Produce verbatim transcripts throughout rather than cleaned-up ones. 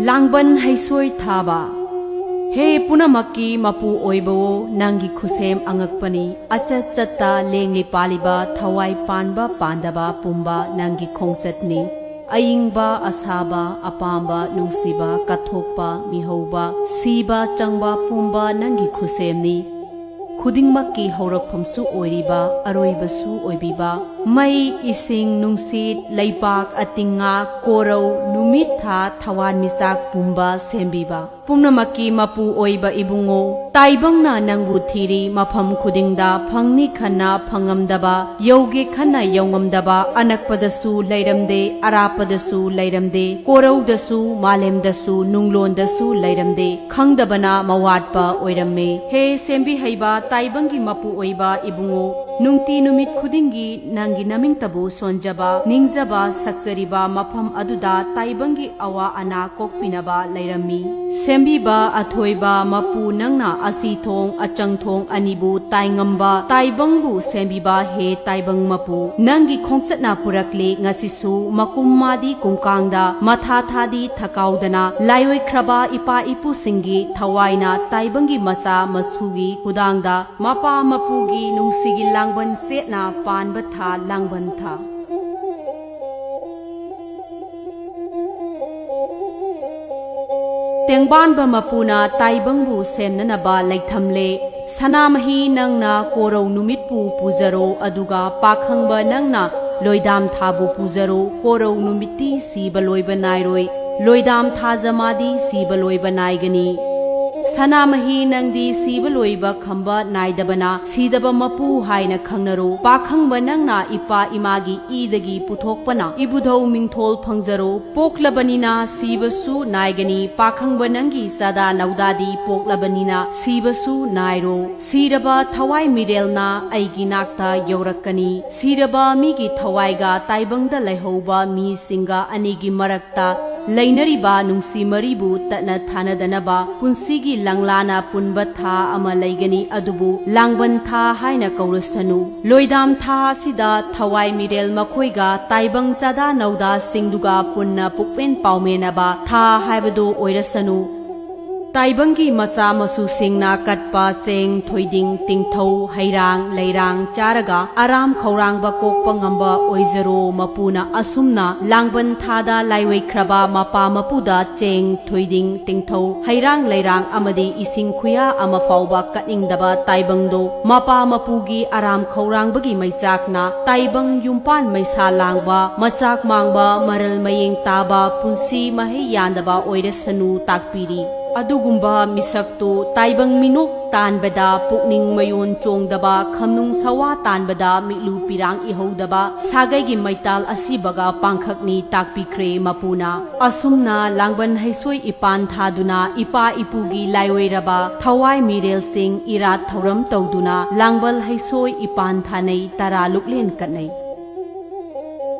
ꯂꯥꯡꯕꯟ ꯍꯩꯁꯣꯏ ꯊꯥꯕ꯫ ꯍꯦ ꯄꯨꯝꯅꯃꯛꯀꯤ ꯃꯄꯨ ꯑꯣꯏꯕꯋꯣ, ꯅꯪꯒꯤ ꯈꯨꯠꯁꯦꯝ ꯑꯉꯛꯄꯅꯤ꯫ ꯑꯆꯠ ꯆꯠꯇ ꯂꯦꯡꯂꯤ ꯄꯥꯜꯂꯤꯕ, ꯊꯋꯥꯏ ꯄꯥꯟꯕ ꯄꯥꯟꯗꯕ ꯄꯨꯝꯕ ꯅꯪꯒꯤ ꯈꯣꯡꯆꯠꯅꯤ꯫ ꯑꯏꯪꯕ ꯑꯁꯥꯕ, ꯑꯄꯥꯝꯕ ꯅꯨꯡꯁꯤꯕ ꯀꯠꯊꯣꯛꯄ, ꯃꯤꯍꯧꯕ ꯁꯤꯕ ꯆꯪꯕ ꯄꯨꯝꯕ ꯅꯪꯒꯤ ꯈꯨꯠꯁꯦꯝꯅꯤ꯫ ꯈꯨꯗꯤꯡꯃꯛꯀꯤ ꯍꯧꯔꯛꯐꯝꯁꯨ ꯑꯣꯏꯔꯤꯕ, ꯑꯔꯣꯏꯕꯁꯨ ꯑꯣꯏꯕꯤꯕ, ꯃꯩ, ꯏꯁꯤꯡ, ꯅꯨꯡꯁꯤꯠ, ꯂꯩꯄꯥꯛ, ꯑꯇꯤꯡꯉꯥ, ꯀꯣꯔꯧ, ꯅꯨꯃꯤꯠ, ꯊꯥ, ꯊꯋꯥꯟꯃꯤꯆꯥꯛ ꯄꯨꯝꯕ ꯁꯦꯝꯕꯤꯕ, ꯄꯨꯝꯅꯃꯛꯀꯤ ꯃꯄꯨ ꯑꯣꯏꯕ ꯏꯕꯨꯡꯉꯣ, ꯇꯥꯏꯕꯪꯅ ꯅꯪꯕꯨ ꯊꯤꯔꯤ꯫ ꯃꯐꯝ ꯈꯨꯗꯤꯡꯗ ꯐꯪꯅꯤ ꯈꯟꯅ ꯐꯪꯉꯝꯗꯕ, ꯌꯧꯒꯦ ꯈꯟꯅ ꯌꯧꯉꯝꯗꯕ, ꯑꯅꯛꯄꯗꯁꯨ ꯂꯩꯔꯝꯗꯦ, ꯑꯔꯥꯞꯄꯗꯁꯨ ꯂꯩꯔꯝꯗꯦ, ꯀꯣꯔꯧꯗꯁꯨ, ꯃꯥꯂꯦꯝꯗꯁꯨ, ꯅꯨꯡꯂꯣꯟꯗꯁꯨ ꯂꯩꯔꯝꯗꯦ, ꯈꯪꯗꯕꯅ ꯃꯋꯥꯠꯄ ꯑꯣꯏꯔꯝꯃꯦ꯫ ꯍꯦ ꯁꯦꯝꯕꯤ ꯍꯩꯕ, ꯇꯥꯏꯕꯪꯒꯤ ꯃꯄꯨ ꯑꯣꯏꯕ ꯏꯕꯨꯡꯉꯣ, ꯅꯨꯡꯇꯤ ꯅꯨꯃꯤꯠ ꯈꯨꯗꯤꯡꯒꯤ ꯅꯪꯒꯤ ꯅꯃꯤꯡꯇꯕꯨ ꯁꯣꯟꯖꯕ, ꯅꯤꯡꯖꯕ, ꯁꯛꯆꯔꯤꯕ ꯃꯐꯝ ꯑꯗꯨꯗ ꯇꯥꯏꯕꯪꯒꯤ ꯑꯋꯥ ꯑꯅꯥ ꯀꯣꯛꯄꯤꯅꯕ ꯂꯩꯔꯝꯃꯤ꯫ ꯁꯦꯝꯕꯤꯕ ꯑꯊꯣꯏꯕ ꯃꯄꯨ ꯅꯪꯅ, ꯑꯁꯤ ꯊꯣꯡ ꯑꯆꯪ ꯊꯣꯡ ꯑꯅꯤꯕꯨ ꯇꯥꯏꯉꯝꯕ, ꯇꯥꯏꯕꯪꯕꯨ ꯁꯦꯝꯕꯤꯕ ꯍꯦ ꯇꯥꯏꯕꯪ ꯃꯄꯨ, ꯅꯪꯒꯤ ꯈꯣꯡꯆꯠꯅ ꯄꯨꯔꯛꯂꯤ ꯉꯁꯤꯁꯨ ꯃꯀꯨꯝ ꯃꯥꯗꯤ ꯀꯨꯡꯀꯥꯡꯗ, ꯃꯊꯥ ꯊꯥꯗꯤ ꯊꯀꯥꯎꯗꯅ, ꯂꯥꯏꯑꯣꯏꯈ꯭ꯔꯕ ꯏꯄꯥ ꯏꯄꯨꯁꯤꯡꯒꯤ ꯊꯋꯥꯏꯅ ꯇꯥꯏꯕꯪꯒꯤ ꯃꯆꯥ ꯃꯁꯨꯒꯤ ꯈꯨꯗꯥꯡꯗ, ꯃꯄꯥ ꯃꯄꯨꯒꯤ ꯅꯨꯡꯁꯤꯒꯤ ꯂꯥꯡꯕꯟ ꯆꯦꯠꯅ ꯄꯥꯟꯕ ꯊꯥ ꯂꯥꯡꯕꯟ ꯊꯥ꯫ ꯇꯦꯡꯕꯥꯟꯕ ꯃꯄꯨꯅ ꯇꯥꯏꯕꯪꯕꯨ ꯁꯦꯝꯅꯅꯕ ꯂꯩꯊꯝꯂꯦ꯫ ꯁꯅꯥꯃꯍꯤ ꯅꯪꯅ ꯀꯣꯔꯧ ꯅꯨꯃꯤꯠꯄꯨ ꯄꯨꯖꯔꯣ, ꯑꯗꯨꯒ ꯄꯥꯈꯪꯕ ꯅꯪꯅ ꯂꯣꯏꯗꯥꯝ ꯊꯥꯕꯨ ꯄꯨꯖꯔꯣ꯫ ꯀꯣꯔꯧ ꯅꯨꯃꯤꯠꯇꯤ ꯁꯤꯕ ꯂꯣꯏꯕ ꯅꯥꯏꯔꯣꯏ, ꯂꯣꯏꯗꯥꯝ ꯊꯥꯖꯃꯥꯗꯤ ꯁꯤꯕ ꯂꯣꯏꯕ ꯅꯥꯏꯒꯅꯤ꯫ ꯁꯅꯥꯃꯍꯤ ꯅꯪꯗꯤ ꯁꯤꯕ ꯂꯣꯏꯕ ꯈꯝꯕ ꯅꯥꯏꯗꯕꯅ ꯁꯤꯗꯕ ꯃꯄꯨ ꯍꯥꯏꯅ ꯈꯪꯅꯔꯣ꯫ ꯄꯥꯈꯪꯕ ꯅꯪꯅ ꯏꯄꯥ ꯏꯃꯥꯒꯤ ꯏꯗꯒꯤ ꯄꯨꯊꯣꯛꯄꯅ ꯏꯕꯨꯙꯧ ꯃꯤꯡꯊꯣꯜ ꯐꯪꯖꯔꯣ꯫ ꯄꯣꯛꯂꯕꯅꯤꯅ ꯁꯤꯕꯁꯨ ꯅꯥꯏꯒꯅꯤ꯫ ꯄꯥꯈꯪꯕ ꯅꯪꯒꯤ ꯆꯥꯗꯥ ꯅꯧꯗꯥꯗꯤ ꯄꯣꯛꯂꯕꯅꯤꯅ ꯁꯤꯕꯁꯨ ꯅꯥꯏꯔꯣ꯫ ꯁꯤꯔꯕ ꯊꯋꯥꯏ ꯃꯤꯔꯦꯜꯅ ꯑꯩꯒꯤ ꯅꯥꯛꯇ ꯌꯧꯔꯛꯀꯅꯤ꯫ ꯁꯤꯔꯕ ꯃꯤꯒꯤ ꯊꯋꯥꯏꯒ ꯇꯥꯏꯕꯪꯗ ꯂꯩꯍꯧꯕ ꯃꯤꯁꯤꯡꯒ ꯑꯅꯤꯒꯤ ꯃꯔꯛꯇ ꯂꯩꯅꯔꯤꯕ ꯅꯨꯡꯁꯤ ꯃꯔꯤꯕꯨ ꯇꯠꯅ ꯊꯥꯅꯗꯅꯕ ꯄꯨꯟꯁꯤꯒꯤ ꯂꯪꯂꯥꯅ ꯄꯨꯟꯕ ꯊꯥ ꯑꯃ ꯂꯩꯒꯅꯤ, ꯑꯗꯨꯕꯨ ꯂꯥꯡꯕꯟ ꯊꯥ ꯍꯥꯏꯅ ꯀꯧꯔꯁꯅꯨ꯫ ꯂꯣꯏꯗꯥꯝ ꯊꯥ ꯑꯁꯤꯗ ꯊꯋꯥꯏ ꯃꯤꯔꯦꯜ ꯃꯈꯣꯏꯒ ꯇꯥꯏꯕꯪ ꯆꯥꯗꯥ ꯅꯧꯗꯥꯁꯤꯡꯗꯨꯒ ꯄꯨꯟꯅ ꯄꯨꯛꯄꯦꯟ ꯄꯥꯎꯃꯦꯟꯅꯕ ꯊꯥ ꯍꯥꯏꯕꯗꯨ ꯑꯣꯏꯔꯁꯅꯨ꯫ ꯇꯥꯏꯕꯪꯒꯤ ꯃꯆꯥ ꯃꯁꯨꯁꯤꯡꯅ ꯀꯠꯄ ꯆꯦꯡ, ꯊꯣꯏꯗꯤꯡ, ꯇꯤꯡꯊꯧ, ꯍꯩꯔꯥꯡ, ꯂꯩꯔꯥꯡ ꯆꯥꯔꯒ ꯑꯔꯥꯝ ꯈꯧꯔꯥꯡꯕ ꯀꯣꯛꯄ ꯉꯝꯕ ꯑꯣꯏꯖꯔꯣ꯫ ꯃꯄꯨꯅ ꯑꯁꯨꯝꯅ ꯂꯥꯡꯕꯟ ꯊꯥꯗ ꯂꯥꯏꯑꯣꯏꯈ꯭ꯔꯕ ꯃꯄꯥ ꯃꯄꯨꯗ ꯆꯦꯡ, ꯊꯣꯏꯗꯤꯡ, ꯇꯤꯡꯊꯧ, ꯍꯩꯔꯥꯡ ꯂꯩꯔꯥꯡ ꯑꯃꯗꯤ ꯏꯁꯤꯡ ꯈꯨꯌꯥ ꯑꯃ ꯐꯥꯎꯕ ꯀꯠꯅꯤꯡꯗꯕ ꯇꯥꯏꯕꯪꯗꯣ ꯃꯄꯥ ꯃꯄꯨꯒꯤ ꯑꯔꯥꯝ ꯈꯧꯔꯥꯡꯕꯒꯤ ꯃꯩꯆꯥꯛꯅ ꯇꯥꯏꯕꯪ ꯌꯨꯝꯄꯥꯟ ꯃꯩꯁꯥ ꯂꯥꯡꯕ, ꯃꯆꯥꯛ ꯃꯥꯡꯕ, ꯃꯔꯜ ꯃꯌꯦꯡ ꯇꯥꯕ, ꯄꯨꯟꯁꯤ ꯃꯍꯩ ꯌꯥꯟꯗꯕ ꯑꯣꯏꯔꯁꯅꯨ ꯇꯥꯛꯄꯤꯔꯤ꯫ ꯑꯗꯨꯒꯨꯝꯕ ꯃꯤꯁꯛꯇꯨ ꯇꯥꯏꯕꯪ ꯃꯤꯅꯣꯛ ꯇꯥꯟꯕꯗ ꯄꯨꯛꯅꯤꯡ ꯃꯌꯣꯟ ꯆꯣꯡꯗꯕ, ꯈꯝꯅꯨꯡ ꯁꯋꯥ ꯇꯥꯟꯕꯗ ꯃꯤꯠꯂꯨ ꯄꯤꯔꯥꯡ ꯏꯍꯧꯗꯕ ꯁꯥꯒꯩꯒꯤ ꯃꯩꯇꯥꯜ ꯑꯁꯤꯕꯒ ꯄꯥꯡꯈꯛꯅꯤ ꯇꯥꯛꯄꯤꯈ꯭ꯔꯦ ꯃꯄꯨꯅ꯫ ꯑꯁꯨꯝꯅ ꯂꯥꯡꯕꯟ ꯍꯩꯁꯣꯏ ꯏꯄꯥꯟ ꯊꯥꯗꯨꯅ ꯏꯄꯥ ꯏꯄꯨꯒꯤ ꯂꯥꯏꯑꯣꯏꯔꯕ ꯊꯋꯥꯏ ꯃꯤꯔꯦꯜꯁꯤꯡ ꯏꯔꯥꯠ ꯊꯧꯔꯝ ꯇꯧꯗꯨꯅ ꯂꯥꯡꯕꯜ ꯍꯩꯁꯣꯏ ꯏꯄꯥꯟ ꯊꯥꯅꯩ, ꯇꯔꯥ ꯂꯨꯛꯂꯦꯟ ꯀꯠꯅꯩ꯫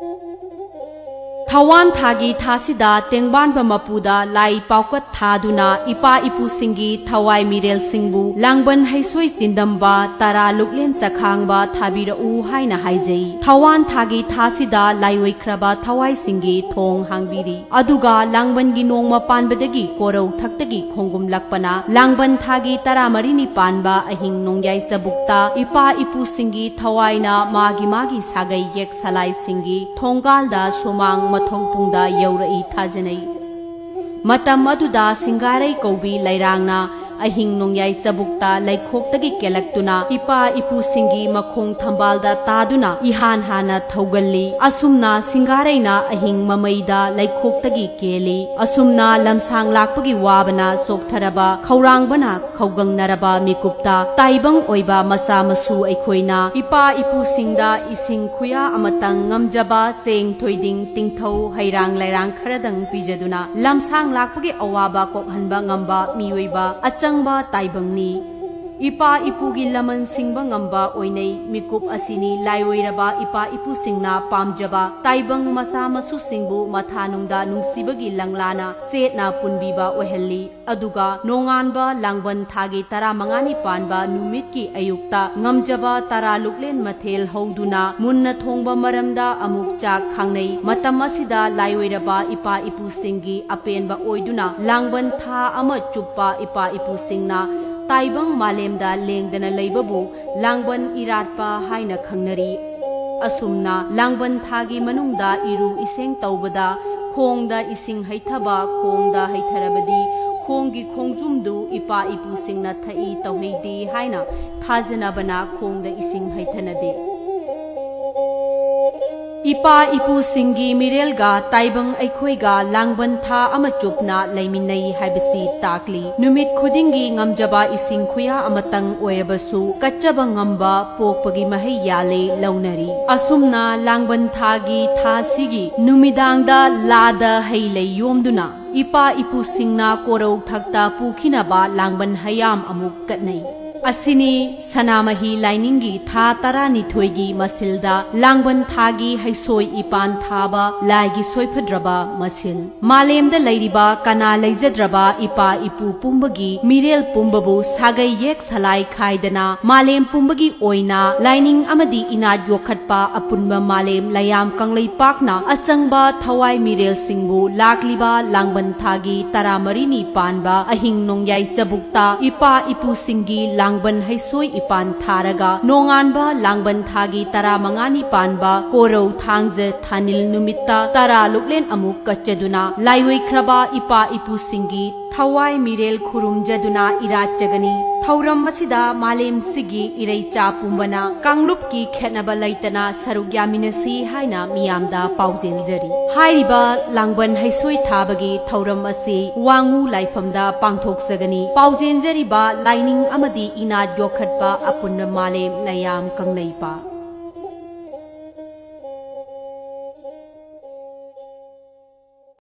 ꯊꯋꯥꯟ ꯊꯥꯒꯤ ꯊꯥꯁꯤꯗ ꯇꯦꯡꯕꯥꯟꯕ ꯃꯄꯨꯗ ꯂꯥꯏ ꯄꯥꯎꯀꯠ ꯊꯥꯗꯨꯅ ꯏꯄꯥ ꯏꯄꯨꯁꯤꯡꯒꯤ ꯊꯋꯥꯏ ꯃꯤꯔꯦꯜꯁꯤꯡꯕꯨ ꯂꯥꯡꯕꯟ ꯍꯩꯁꯣꯏ ꯆꯤꯟꯗꯝꯕ, ꯇꯔꯥ ꯂꯨꯛꯂꯦꯟ ꯆꯈꯥꯡꯕ ꯊꯥꯕꯤꯔꯛꯎ ꯍꯥꯏꯅ ꯍꯥꯏꯖꯩ꯫ ꯊꯋꯥꯟ ꯊꯥꯒꯤ ꯊꯥꯁꯤꯗ ꯂꯥꯏꯑꯣꯏꯈ꯭ꯔꯕ ꯊꯋꯥꯏꯁꯤꯡꯒꯤ ꯊꯣꯡ ꯍꯥꯡꯕꯤꯔꯤ꯫ ꯑꯗꯨꯒ ꯂꯥꯡꯕꯟꯒꯤ ꯅꯣꯡꯃ ꯄꯥꯟꯕꯗꯒꯤ ꯀꯣꯔꯧ ꯊꯛꯇꯒꯤ ꯈꯣꯡꯒꯨꯝꯂꯛꯄꯅ ꯂꯥꯡꯕꯟ ꯊꯥꯒꯤ ꯇꯔꯥꯃꯔꯤꯅꯤ ꯄꯥꯟꯕ ꯑꯍꯤꯡ ꯅꯣꯡꯌꯥꯏ ꯆꯕꯨꯛꯇ ꯏꯄꯥ ꯏꯄꯨꯁꯤꯡꯒꯤ ꯊꯋꯥꯏꯅ ꯃꯥꯒꯤ ꯃꯥꯒꯤ ꯁꯥꯒꯩ ꯌꯦꯛ ꯁꯂꯥꯏꯁꯤꯡꯒꯤ ꯊꯣꯡꯒꯥꯜꯗ ꯁꯨꯃꯥꯡ ꯃꯊꯧ ꯄꯨꯡꯗ ꯌꯧꯔꯛꯏ ꯊꯥꯖꯅꯩ꯫ ꯃꯇꯝ ꯑꯗꯨꯗ ꯁꯤꯡꯒꯥꯔꯩ ꯀꯧꯕꯤ ꯂꯩꯔꯥꯡꯅ ꯑꯍꯤꯡ ꯅꯣꯡꯌꯥꯏ ꯆꯕꯨꯛꯇ ꯂꯩꯈꯣꯛꯇꯒꯤ ꯀꯦꯜꯂꯛꯇꯨꯅ ꯏꯄꯥ ꯏꯄꯨꯁꯤꯡꯒꯤ ꯃꯈꯣꯡ ꯊꯝꯕꯥꯜꯗ ꯇꯥꯗꯨꯅ ꯏꯍꯥꯟ ꯍꯥꯟꯅ ꯊꯧꯒꯜꯂꯤ꯫ ꯑꯁꯨꯝꯅ ꯁꯤꯡꯒꯥꯔꯩꯅ ꯑꯍꯤꯡ ꯃꯃꯩꯗ ꯂꯩꯈꯣꯛꯇꯒꯤ ꯀꯦꯜꯂꯤ꯫ ꯑꯁꯨꯝꯅ ꯂꯝꯁꯥꯡ ꯂꯥꯛꯄꯒꯤ ꯋꯥꯕꯅ ꯆꯣꯛꯊꯔꯕ, ꯈꯧꯔꯥꯡꯕꯅ ꯈꯧꯒꯪꯅꯔꯕ ꯃꯤꯀꯨꯞꯇ ꯇꯥꯏꯕꯪ ꯑꯣꯏꯕ ꯃꯆꯥ ꯃꯁꯨ ꯑꯩꯈꯣꯏꯅ ꯏꯄꯥ ꯏꯄꯨꯁꯤꯡꯗ ꯏꯁꯤꯡ ꯈꯨꯌꯥ ꯑꯃꯇꯪ ꯉꯝꯖꯕ ꯆꯦꯡ, ꯊꯣꯏꯗꯤꯡ, ꯇꯤꯡꯊꯧ, ꯍꯩꯔꯥꯡ ꯂꯩꯔꯥꯡ ꯈꯔꯗꯪ ꯄꯤꯖꯗꯨꯅ ꯂꯝꯁꯥꯡ ꯂꯥꯛꯄꯒꯤ ꯑꯋꯥꯕ ꯀꯣꯛꯍꯟꯕ ꯉꯝꯕ ꯃꯤꯑꯣꯏꯕ ꯑꯆꯪꯕ ꯇꯥꯏꯕꯪꯅꯤ꯫ ꯏꯄꯥ ꯏꯄꯨꯒꯤ ꯂꯃꯟ ꯁꯤꯡꯕ ꯉꯝꯕ ꯑꯣꯏꯅꯩ꯫ ꯃꯤꯀꯨꯞ ꯑꯁꯤꯅꯤ ꯂꯥꯏꯑꯣꯏꯔꯕ ꯏꯄꯥ ꯏꯄꯨꯁꯤꯡꯅ ꯄꯥꯝꯖꯕ ꯇꯥꯏꯕꯪ ꯃꯆꯥ ꯃꯁꯨꯁꯤꯡꯕꯨ ꯃꯊꯥꯅꯨꯡꯗ ꯅꯨꯡꯁꯤꯕꯒꯤ ꯂꯪꯂꯥꯅ ꯆꯦꯠꯅ ꯄꯨꯟꯕꯤꯕ ꯑꯣꯏꯍꯜꯂꯤ꯫ ꯑꯗꯨꯒ ꯅꯣꯡꯉꯥꯟꯕ ꯂꯥꯡꯕꯟ ꯊꯥꯒꯤ ꯇꯔꯥꯃꯉꯥꯅꯤ ꯄꯥꯟꯕ ꯅꯨꯃꯤꯠꯀꯤ ꯑꯌꯨꯛꯇ ꯉꯝꯖꯕ ꯇꯔꯥ ꯂꯨꯛꯂꯦꯟ ꯃꯊꯦꯜ ꯍꯧꯗꯨꯅ ꯃꯨꯟꯅ ꯊꯣꯡꯕ ꯃꯔꯝꯗ ꯑꯃꯨꯛ ꯆꯥꯛ ꯈꯥꯡꯅꯩ꯫ ꯃꯇꯝ ꯑꯁꯤꯗ ꯂꯥꯏꯑꯣꯏꯔꯕ ꯏꯄꯥ ꯏꯄꯨꯁꯤꯡꯒꯤ ꯑꯄꯦꯟꯕ ꯑꯣꯏꯗꯨꯅ ꯂꯥꯡꯕꯟ ꯊꯥ ꯑꯃ ꯆꯨꯞꯄ ꯏꯄꯥ ꯏꯄꯨꯁꯤꯡꯅ ꯇꯥꯏꯕꯪ ꯃꯥꯂꯦꯝꯗ ꯂꯦꯡꯗꯅ ꯂꯩꯕꯕꯨ ꯂꯥꯡꯕꯟ ꯏꯔꯥꯠꯄ ꯍꯥꯏꯅ ꯈꯪꯅꯔꯤ꯫ ꯑꯁꯨꯝꯅ ꯂꯥꯡꯕꯟ ꯊꯥꯒꯤ ꯃꯅꯨꯡꯗ ꯏꯔꯨ ꯏꯁꯦꯡ ꯇꯧꯕꯗ ꯈꯣꯡꯗ ꯏꯁꯤꯡ ꯍꯩꯊꯕ, ꯈꯣꯡꯗ ꯍꯩꯊꯔꯕꯗꯤ ꯈꯣꯡꯒꯤ ꯈꯣꯡꯖꯨꯝꯗꯨ ꯏꯄꯥ ꯏꯄꯨꯁꯤꯡꯅ ꯊꯛꯏ ꯇꯧꯍꯩꯗꯦ ꯍꯥꯏꯅ ꯊꯥꯖꯅꯕꯅ ꯈꯣꯡꯗ ꯏꯁꯤꯡ ꯍꯩꯊꯅꯗꯦ꯫ ꯏꯄꯥ ꯏꯄꯨꯁꯤꯡꯒꯤ ꯃꯤꯔꯦꯜꯒ ꯇꯥꯏꯕꯪ ꯑꯩꯈꯣꯏꯒ ꯂꯥꯡꯕꯟ ꯊꯥ ꯑꯃ ꯆꯨꯞꯅ ꯂꯩꯃꯤꯟꯅꯩ ꯍꯥꯏꯕꯁꯤ ꯇꯥꯛꯂꯤ꯫ ꯅꯨꯃꯤꯠ ꯈꯨꯗꯤꯡꯒꯤ ꯉꯝꯖꯕ ꯏꯁꯤꯡ ꯈꯨꯌꯥ ꯑꯃꯇꯪ ꯑꯣꯏꯔꯕꯁꯨ ꯀꯠꯆꯕ ꯉꯝꯕ ꯄꯣꯛꯄꯒꯤ ꯃꯍꯩ ꯌꯥꯜꯂꯦ ꯂꯧꯅꯔꯤ꯫ ꯑꯁꯨꯝꯅ ꯂꯥꯡꯕꯟ ꯊꯥꯒꯤ ꯊꯥꯁꯤꯒꯤ ꯅꯨꯃꯤꯗꯥꯡꯗ ꯂꯥꯗ ꯍꯩ ꯂꯩ ꯌꯣꯝꯗꯨꯅ ꯏꯄꯥ ꯏꯄꯨꯁꯤꯡꯅ ꯀꯣꯔꯧ ꯊꯛꯇ ꯄꯨꯈꯤꯅꯕ ꯂꯥꯡꯕꯟ ꯍꯌꯥꯝ ꯑꯃꯨꯛ ꯀꯠꯅꯩ꯫ ꯑꯁꯤꯅꯤ ꯁꯅꯥꯃꯍꯤ ꯂꯥꯏꯅꯤꯡꯒꯤ ꯊꯥ ꯇꯔꯥꯅꯤꯊꯣꯏꯒꯤ ꯃꯁꯤꯜꯗ ꯂꯥꯡꯕꯟ ꯊꯥꯒꯤ ꯍꯩꯁꯣꯏ ꯏꯄꯥꯟ ꯊꯥꯕ ꯂꯥꯏꯒꯤ ꯁꯣꯏꯐꯗ꯭ꯔꯕ ꯃꯁꯤꯜ꯫ ꯃꯥꯂꯦꯝꯗ ꯂꯩꯔꯤꯕ ꯀꯅꯥ ꯂꯩꯖꯗ꯭ꯔꯕ ꯏꯄꯥ ꯏꯄꯨ ꯄꯨꯝꯕꯒꯤ ꯃꯤꯔꯦꯜ ꯄꯨꯝꯕꯕꯨ ꯁꯥꯒꯩ ꯌꯦꯛ ꯁꯂꯥꯏ ꯈꯥꯏꯗꯅ ꯃꯥꯂꯦꯝ ꯄꯨꯝꯕꯒꯤ ꯑꯣꯏꯅ ꯂꯥꯏꯅꯤꯡ ꯑꯃꯗꯤ ꯏꯅꯥꯠ ꯌꯣꯛꯈꯠꯄ ꯑꯄꯨꯟꯕ ꯃꯥꯂꯦꯝ ꯂꯌꯥꯝ ꯀꯪꯂꯩꯄꯥꯛꯅ ꯑꯆꯪꯕ ꯊꯋꯥꯏ ꯃꯤꯔꯦꯜꯁꯤꯡꯕꯨ ꯂꯥꯛꯂꯤꯕ ꯂꯥꯡꯕꯟ ꯊꯥꯒꯤ ꯇꯔꯥꯃꯔꯤꯅꯤ ꯄꯥꯟꯕ ꯑꯍꯤꯡ ꯅꯣꯡꯌꯥꯏ ꯆꯕꯨꯛꯇ ꯏꯄꯥ ꯏꯄꯨꯁꯤꯡꯒꯤ ꯂꯥꯡꯕꯟ ꯍꯩꯁꯣꯏ ꯏꯄꯥꯟ ꯊꯥꯔꯒ ꯅꯣꯡꯉꯥꯟꯕ ꯂꯥꯡꯕꯟ ꯊꯥꯒꯤ ꯇꯔꯥꯃꯉꯥꯅꯤ ꯄꯥꯟꯕ ꯀꯣꯔꯧ ꯊꯥꯡꯖ ꯊꯥꯅꯤꯜ ꯅꯨꯃꯤꯠꯇ ꯇꯔꯥ ꯂꯨꯛꯂꯦꯟ ꯑꯃꯨꯛ ꯀꯠꯆꯗꯨꯅ ꯂꯥꯏꯑꯣꯏꯈ꯭ꯔꯕ ꯏꯄꯥ ꯏꯄꯨꯁꯤꯡꯒꯤ ꯊꯋꯥꯏ ꯃꯤꯔꯦꯜ ꯈꯨꯔꯨꯝꯖꯗꯨꯅ ꯏꯔꯥꯠꯆꯒꯅꯤ꯫ ꯊꯧꯔꯝ ꯑꯁꯤꯗ ꯃꯥꯂꯦꯝꯁꯤꯒꯤ ꯏꯔꯩꯆꯥ ꯄꯨꯝꯕꯅ ꯀꯥꯡꯂꯨꯞꯀꯤ ꯈꯦꯠꯅꯕ ꯂꯩꯇꯅ ꯁꯔꯨꯛ ꯌꯥꯃꯤꯟꯅꯁꯤ ꯍꯥꯏꯅ ꯃꯤꯌꯥꯝꯗ ꯄꯥꯎꯖꯦꯜꯖꯔꯤ꯫ ꯍꯥꯏꯔꯤꯕ ꯂꯥꯡꯕꯟ ꯍꯩꯁꯣꯏ ꯊꯥꯕꯒꯤ ꯊꯧꯔꯝ ꯑꯁꯤ ꯋꯥꯉꯨ ꯂꯥꯏꯐꯝꯗ ꯄꯥꯡꯊꯣꯛꯆꯒꯅꯤ꯫ ꯄꯥꯎꯖꯦꯜꯖꯔꯤꯕ ꯂꯥꯏꯅꯤꯡ ꯑꯃꯗꯤ ꯏꯅꯥꯠ ꯌꯣꯛꯈꯠꯄ ꯑꯄꯨꯟꯕ ꯃꯥꯂꯦꯝ ꯂꯌꯥꯝ ꯀꯪꯂꯩꯄꯥꯛ꯫